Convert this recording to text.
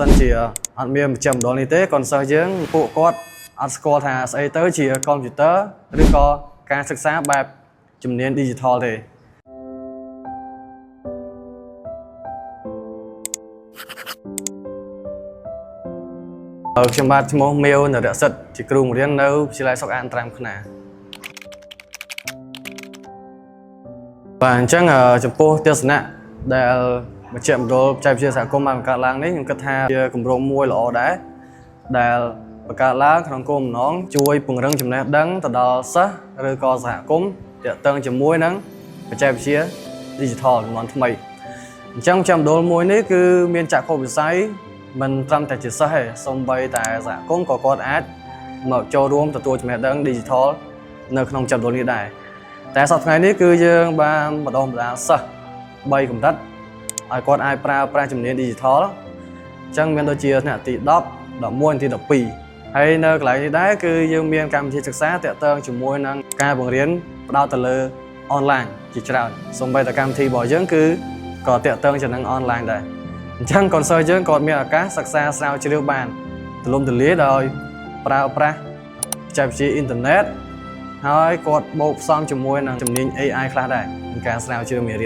សិនជាអត់មានមជ្ឈមណ្ឌលនេះទេកូនសិស្សយើងពួកគាត់អត់ស្គាល់ថាស្អីទៅជាកុំព្យូទ័រឬក៏ការសិក្សាបែបជំនាញ digital ទេខ្ញុំបាទឈ្មោះមៀវនរសិទ្ធជាគ្រូបង្រៀននៅវិទ្យាល័យសុកអានត្រាំខ្នាបាទអញ្ចឹងចំពោះទស្សនៈដែលមជ្ឈមណ្ឌលបច្ចេកវិទ្យាសហគមន៍បានបង្កើតឡើងនេះខ្ញុំគិតថាជាគម្រោងមួយល្អដែរដែលបង្កើតឡើងក្នុងគោលបំណងជួយពង្រឹងចំណេះដឹងទៅដល់សិស្សឬក៏សហគមន៍ទាក់ទងជាមួយនឹងបច្ចេកវិទ្យា digital ជំនាន់ថ្មីអញ្ចឹងមជ្ឈមណ្ឌលមួយនេះគឺមានចក្ខុវិស័យមិនត្រឹមតែជាសិស្សទេសូម្បីតែសហគមន៍ក៏គាត់អាចមកចូលរួមទទួលចំណេះដឹង digital នៅក្នុងមជ្ឈមណ្ឌលនេះដែរតែសប្តាហ៍ថ្ងៃនេះគឺយើងបានបណ្ដុះបណ្ដាលសិស្ស3កម្រិតឲ្យគាត់អាចប្រើប្រាស់ជំនាញ digital អញ្ចឹងមានដូចជាថ្នាក់ទី10 11ទី12ហើយនៅកន្លែងនេះដែរគឺយើងមានកម្មវិធីសិក្សាទាក់ទងជាមួយនឹងការបង្រៀនផ្ដោតទៅលើអនឡាញជាច្រើនសូម្បីតែកម្មវិធីរបស់យើងគឺក៏ទាក់ទងទៅនឹងអនឡាញដែរអញ្ចឹងកូនសិស្សយើងក៏មានឱកាសសិក្សាស្រាវជ្រាវបានទូលំទូលាយដោយប្រើប្រាស់បច្ចេកវិទ្យាអ៊ីនធឺណិតហើយគាត់បូកផ្សំជាមួយនឹងជំនាញ AI ខ្លះដែរក្នុងការស្រាវជ្រាវមេរៀន។